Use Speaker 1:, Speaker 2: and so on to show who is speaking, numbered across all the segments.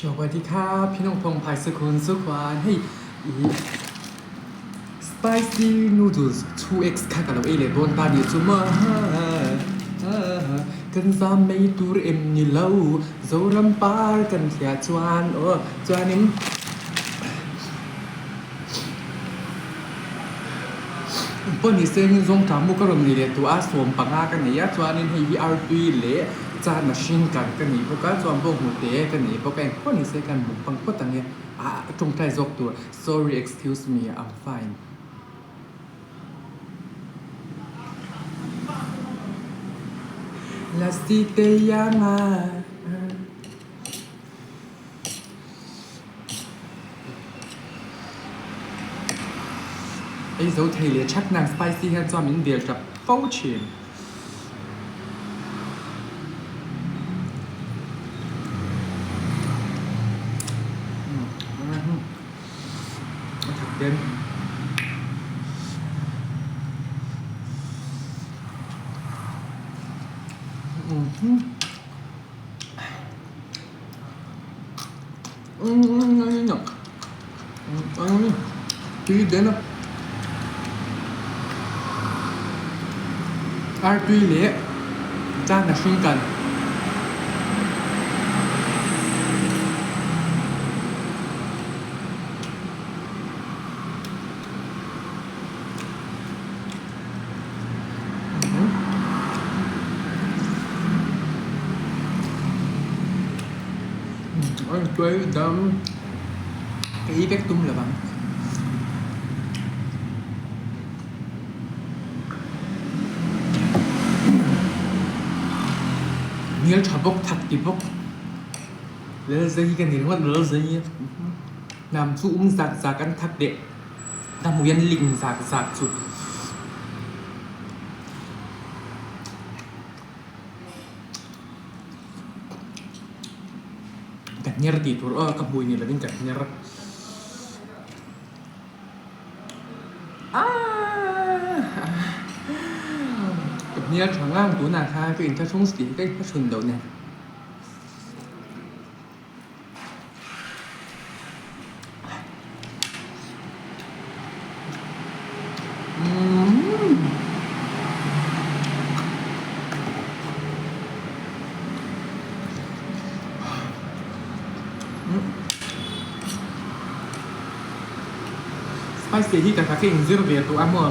Speaker 1: สวัสดีครับพี่น้องพงษ์ภายสุขุนสุขวานเฮ้ยอี spicy noodles 2x kha ka lo ei leh dawn ta nih chu maw kan zam mai tur em ni lo Zoram par kan thliah chuan aw chuanin Pawh ni se heng zawng tah mu ka rawn nei leh tawh a, 15 ka nei a, chuanin hei hi artui leh chan a hring kan ka nei bawk a, chuan bawng hmute ka nei bawk a, engpawh ni se khan mukbang phawt ang e, ah tawngtai zawk tur, sorry excuse me I'm fine. Lasi te ianga. Ei zo thei leh that nan spicy hian chuan min vel tap fo thin. A that den. Tui den a artui leh chan a hring kan. Tuai dam ka ei vek tum lo ang. Hmel tha bawk that ti bawk Lalzai ka ni ringawt Lalzai hnam chu um zak zak an that leh ka hmu hian ling zak zak chu. Ka hner tih tur aw ka hmui ni lovin ka hner aaa ka hner tha ngang tunah khan ka inthlahrung si ka inthlahrun loh nen. Spicy hi ka ka inzir ve tawh a maw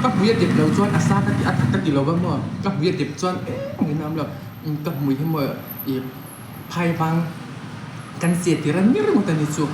Speaker 1: ka hmui a dep loh chuan a sa ka ti a ka ti lo va maw ka hmui a dep chuan eng in a awm lo ka hmui hi maw ih phai vang kan che tir a ni ringawt a ni chu.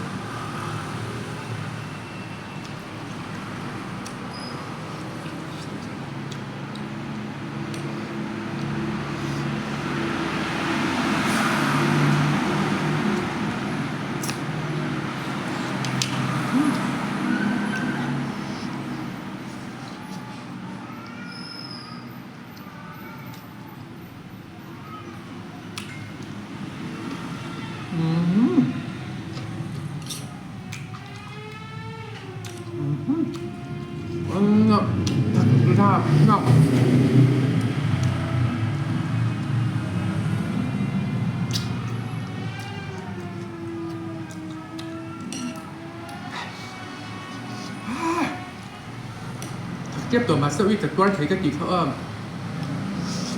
Speaker 1: Tep tawh mahse ui ka tuar thei ka tih kha aw.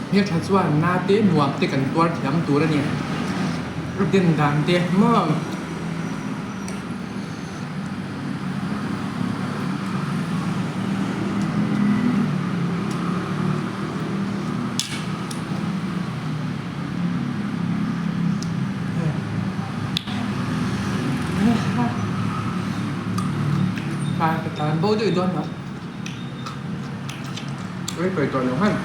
Speaker 1: Hmeltha chuan na te nuam te kan tuar thiam tur a ni. A den dan te maw. Ka tlan bo daih dawn lo. Rei pawi tawh lo han.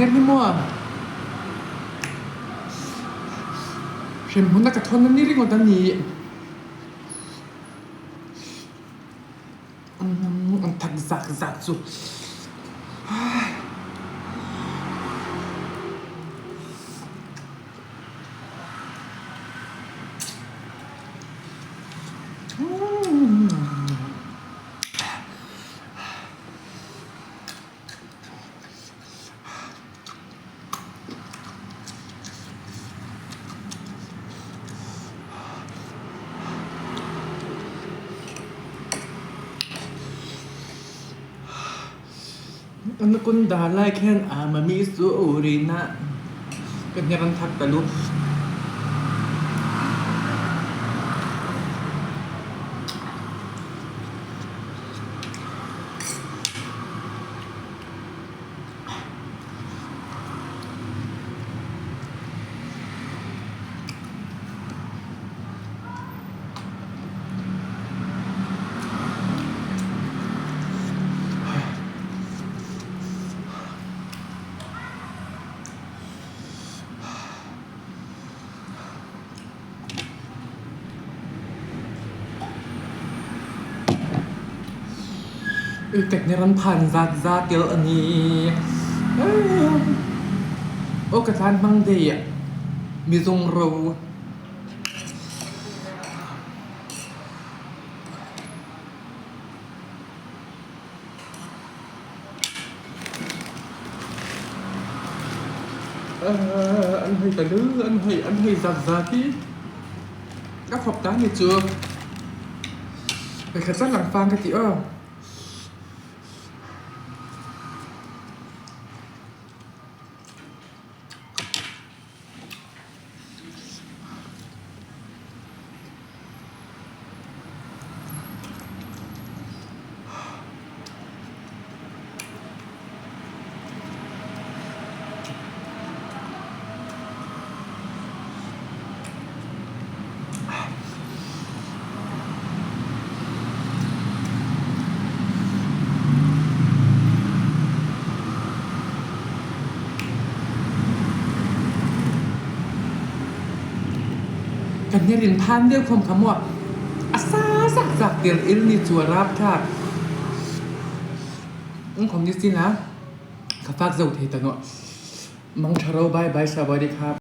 Speaker 1: hniar hi maw? Hremhmun a ka thawn a ni ringawt a ni. An thak zak zak chu. Anakunda lai khan amami chu urina ka hniar an thak ta lu. Ka hniar an phan zat za tel a ni. Aw ka tlan hmang dei mizung ro. An hei ta lu, an hei an hei zat zat hi ka khawp ta ni chu. Pakhat cang langfang ka ti aw. Ka hniar in phan deuh khom kha maw a sa zakzak tel il ni cu a rapthlak. Ung khom ni sin ah ka fak zo thei ta naw. Mang ṭha ro bye bye sa body khap.